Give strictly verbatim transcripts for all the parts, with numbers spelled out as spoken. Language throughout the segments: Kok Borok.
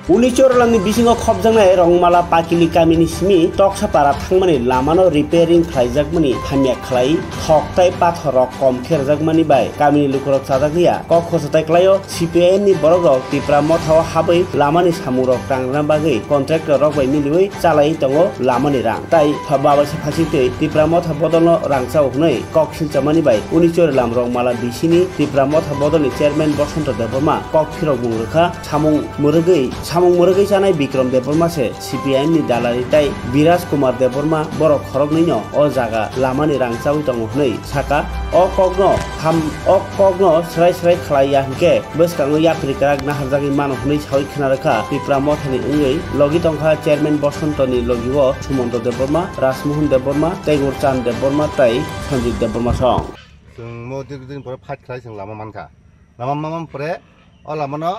Unichor lamni bisingo khopjaknai Rongmala Pakili kamini simi Toksapara thangmani lamano repairing khlaijakmani hamya khlai thok tai pathorrok kom kherjakmani bai kamini lukurok chajak ya kok khosa tai klaio. C P I M ni borokrok Tipra Motha o habwi lamani samungrok tangrwna bagwi contractor rok bai miliwi chalai tongo lamani rang. Tai pha-, babaisa phasingtwi Tipra Motha bodolno rangchao hwnwi kok silchamani bai Unichor lam Rongmala bisini Tipra Motha bodolni chairman Bosonto Debbarma kok phirokmung rwkha. Samung mwrwgwi, samung mwrwgwi chanai Bikrom Debbarma se C P I M ni dalari tai Biraj Kumar Debbarma borok khoroknwino o jaga lamani rang chawi tongo hwnwi saka. O kokno ham, o kokno srai srai khlai ya hwnkhe bwskango yapri kwrak naharjagwi mano hwnwi sawi khna rwkha. Tipra Mothani wngwi logi tongkha chairman Bosontoni logio Sumonto Debbarma, Rajmohon Debbarma, Tegur Chand Debbarma tei Sanjit Debbarma song. Chwng mo diri dini pore fight khlai chwng lama mankha. Lama mama pore o lamano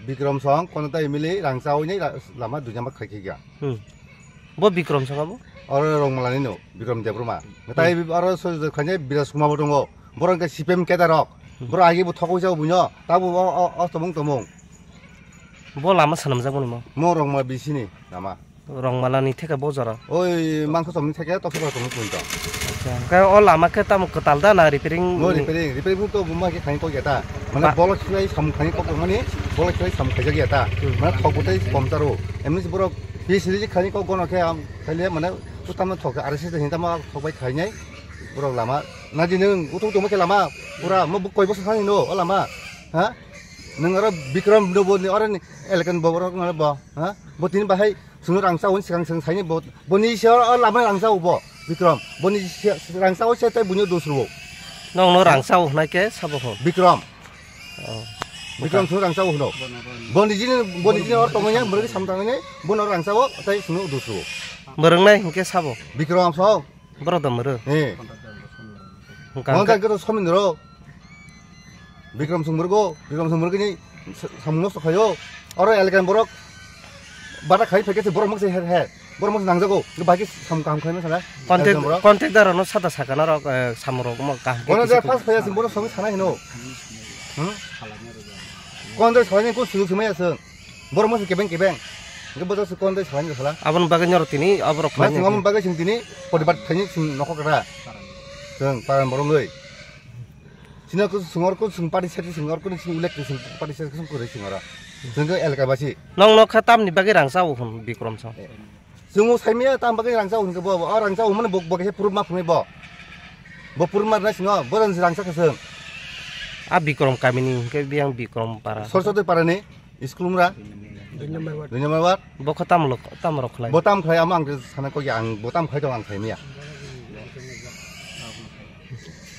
Bikrom song kono tai mili rang chawi nei ra-, lama dunya ma khai khiga. Hmm. Bo Bikrom song abo? Oro Rongmalani no, Bikrom Debbarma. Tai aro so khaine Biraj Kumar bo tongo. Borok ke C P M kedar rok. Hmm. Borok agi bo thokoi jao buino. Tabo o, o, o tomung tomung. Bo lama sanamjak mani mo? Mo Rongma bisini lama. Rongmalani theke bo jora. Oi, mangkho tomni theke toksa toksa tomni punto. Acha, hwnkhe o lama khe tamo kwtal da na repairing? No repairing, repairing to buma khe khaini kok ya ta. Mane ba- bolok silai samung khaini kok mani, bolok silai samung khaijak ya ta. Hmm. Mane thok bwtai pomcharo. Emni borok P C D khaini kok gono khe am khaile mane utam thok R S S hin tamo thok bai khainai. Borok lama na di nung utuk tongma khe lama pura mo buk koi bosong thani no o lama. Ha? Nung aro Bikrom no bo ni aro ni elekan bo borok no bo. Ha? Bo tini bahai Chwngno rang chao hwn swkang chwng saini bo, boni se o lama rang chao bo, Bikrom. Boni se rang chao se tei buino dos rwo. Nongno rang chao hwnai khe sabo hwn? Bikrom. Oh. Bikrom chwngno rang chao hwno. Boni jini, boni jini or tongmani, mwrwgwi sam tangmani, bono rang chao tei chwngno dos rwo. Mwrwngnai hwnkhe sabo? Bikrom sao. Borok da mwrw. Eh. Hwnkha Hwnkha hwnkhe to somindro. Bikrom song mwrwgo, Bikrom song mwrwgini sa-, samung nosto khaio. Oro elekan borok bata khai phaikhe se borok mokse he, he. Borok mokse nangjago. Nw bai khe samung kaham khlaima sala. Contact, elekan borok. Contact daro no sada sakana rok, eh, samung rok mo kaham khe Kono kisa ja kisa. First phaiya sing borok song sana hino. Hmm? Kono ja salai ko sulu sumaya sing. Borok masa kebeng kebeng. Hingke bodo se kon de salai ni sala. Aboni bagwi nyoro tini aborok Mas khlainai. Ngam bagwi sing tini podibat thaini sing nokok ra. Sing paran borok loi. Sina ko sungor ko sung pari sati sungor ko sing ulek sing pari sati sung kore sing ora. Sing ke elka basi. Nong nok kha tamni bagwi rang sao hwn Bikrom sao. Sung saimia tam bagwi rang sao hwn ke bo, bo rang sao mane bo bo ke proof ma phunai bo. Bo proof ma na singo bo rang sao ka sung. A Bikrom kamini hingke biang Bikrom para. Sor sor de para ni. School umra? Dui number ward. Dui number ward? Bo kho tamo lok-, tamo rok khlai? Bo tam khlai, amo ang sana kok ya, ang bo tam khlai tong ang khlai maya.